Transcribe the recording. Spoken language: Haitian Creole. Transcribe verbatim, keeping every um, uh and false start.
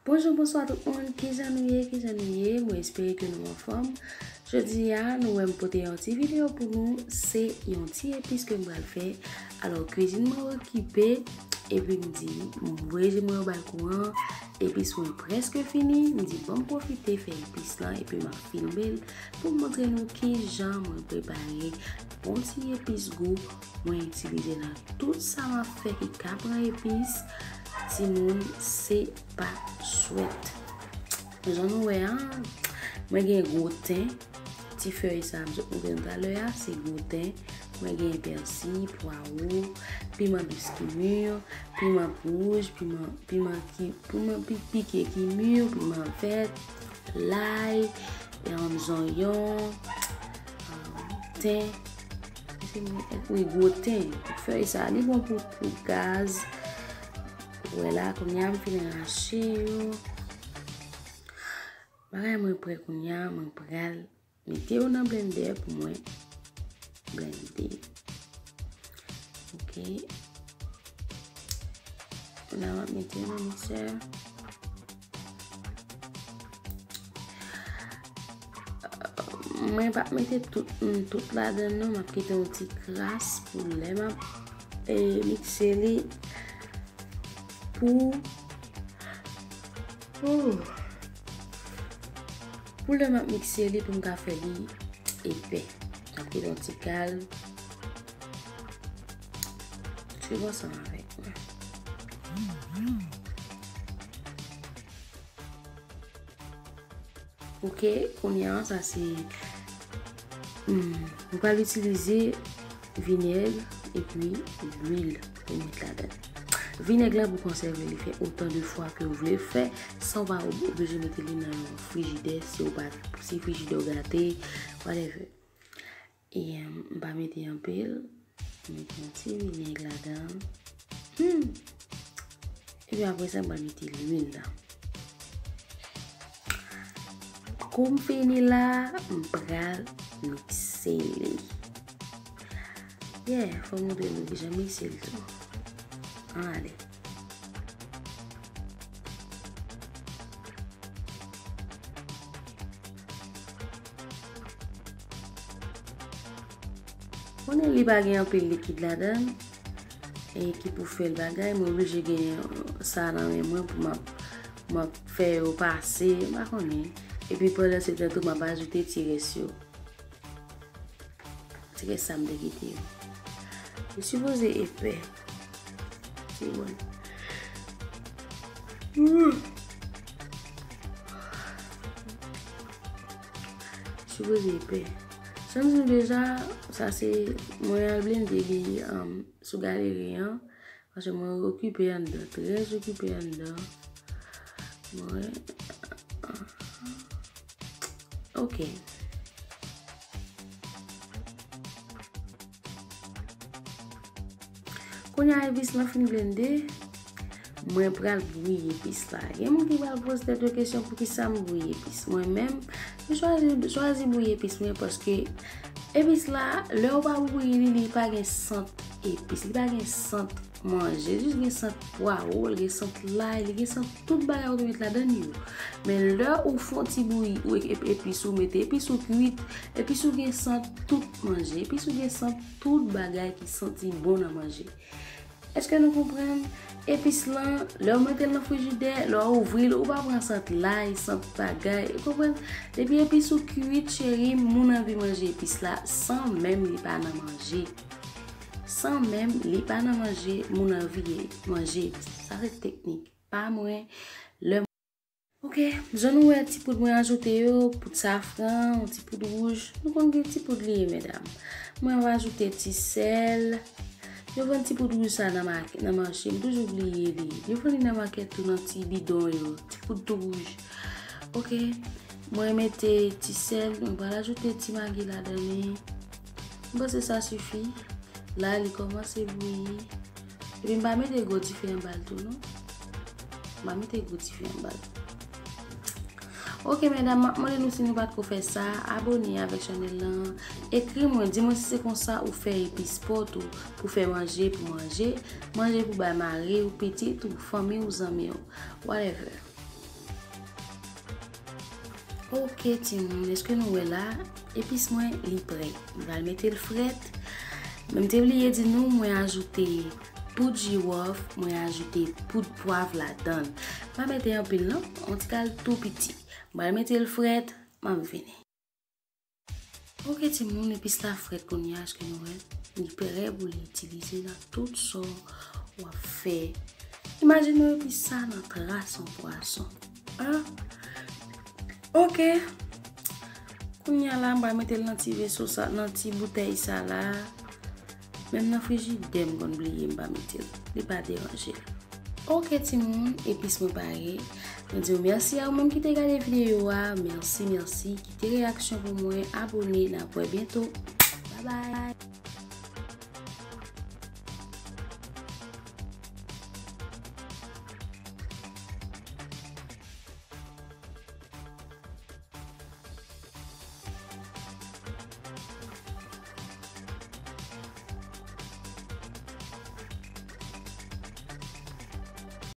Bonjou, bonswa tout moun, kijan nou ye, kijan nou ye? Mwen espere ke nou anfòm. Jodi a, nou wè m pote yon ti videyo pou nou, se yon ti epis ke m pral fè. Alò, kwizin mwen okipe, epi m di, m voye je mwen anba l kouran, epis mwen prèske fini, m di, ban m pwofite fè epis lan, epi m ap filme l pou m montre nou kijan mwen prepare bon ti epis gou mwen itilize nan tout sa m ap fè ki ka pran epis, timoun, se pa swèt. Jan nou wè a, mwen gen gwo ten, ti fèy sa m sot montre nou talè a, se gwo ten. Mwen gen pèsi, pwawo, piman dous ki mi, piman wouj, piman, piman ki, piman pi-, pike ki mi, piman vèt, lay, em, zonyon, em, ten. Se mwen, wi, gwo ten. Fèy sa, li bon pou, pou gaz. Ou wè la, kounye a m fin rache yo. Bagay mwen prè kounye a, mwen pral mete yo nan blendè pou mwen blende. Ok. La, m ap mete yo nan miksè. Mwen p ap mete tout, mm, tout ladan l non, m ap kite yon ti kras pou lè m ap, e, mikse li pou, oh, pou lè m ap mikse li pou m ka fè li epè. M ap kite yon ti kal. Swiv ansanm avèk mwen. Ok, kounye a, sa se, hmm, nou pral itilize vinèg epi lwil pou met ladan. Vinèg la pou konsève li, fè otan de fwa ke w vle fè, san w pa ob-, oblije mete li nan yon frijidè, si w pa, si frijidè w gate, whatever. E, em, m pa mete anpil. Mete yon ti vinèg ladan. Hmm. Epi apre sa, m pral mete lwil la. Kou m fini la, m pral mikse li. Yeah, fò m montre nou kijan mikse l tou. Ann ale. Konnen li pa gen anpil likid ladan l, e ki pou fè l bagay, mwen oblije gen sa nan men mwen pou m ap, m ap fè yo pase, m pa konnen. Epi pandan se tan tou, m ap ajoute ti rès yo. Ti rès sa m te kite yo. Li sipoze epè. Se bon. Hmm. Sipoze epè. Sa m di nou deja, sa se mwen al blende li, um, sou galeri an. Paske mwen okipe anndan, trè okipe anndan. Mwen, ok. Kounye a epis lan fin blende, mwen pral bouyi epis la. Gen moun ki pral poze tèt yo kesyon poukisa m bouyi epis. Mwen menm, mwen chwazi, chwazi bouyi epis mwen paske epis la, lè w pa bouyi li, li pa gen sant epis, li pa gen sant manje, jis gen sant pwawo, li gen sant lay, li gen sant tout bagay ou te met ladan l yo. Men lè ou fè yon ti bouyi, ou e-, e-, epis ou mete, epis ou kwit, epis ou gen sant tout manje, epis ou gen sant tout bagay ki santi bon nan manje. Èske nou konprann? Epis lan, lè w mete l nan frijidè, lè w ouvri l, ou pa pran sant lay, sant bagay, ou konprann? Depi epis ou kwit, cheri, moun anvi manje epis la, san menm li pa nan manje. San menm li pa nan manje, moun anvi manje epis. Sa se teknik pa mwen. Lè Ok, jan nou wè ti poud mwen ajoute yo, poud safran, yon ti poud wouj. Nou konn ki ti poud li ye, medam. Mwen ap ajoute ti sèl. Yo vann ti poud wouj sa nan ma-, nan mache, m toujou bliye li. Yo vann li nan makèt tou nan ti bidon yo, ti poud tou wouj. Ok, mwen mete ti sèl, mwen pral ajoute ti magi ladan li. M panse sa sifi. La, li kòmanse bouyi. Epi m pa mete gwo dife anba l tou, non. M pa mete gwo dife anba l. Ok, medam, m ap mande nou si nou pa t ko fè sa, abone avèk chanèl lan. Ekri mwen, di mwen si se konsa ou fè epis pa w tou, pou fè manje, pou manje, manje pou bay mari w, pitit ou, fanmi w, zanmi w, whatever. Ok timoun, èske nou wè la? Epis mwen li prè. M pral mete l frèt. Men m te bliye di nou, mwen ajoute poud jiwòf, mwen ajoute poud pwav ladan l. M pa mete anpil non, yon ti kal tou piti. M pral mete l frèt, m ap vini. Ok timoun, epis la frèt kounye a, èske nou wè? Li prè pou li itilize nan tout sa w ap fè. Imajine w epis sa nan tras yon pwason. Hein? Ok. Kounye a la, m pral mete l nan ti veso sa, nan ti boutèy sa la. Menm nan frijidè, m konn bliye m pa mete l. Li pa deranje l. Ok timoun, epis mwen pare. Mwen di w mèsi a ou menm ki te gade videyo a. Mèsi, mèsi. Kite reyaksyon pou mwen, abone, n ap wè byento. Bye bye.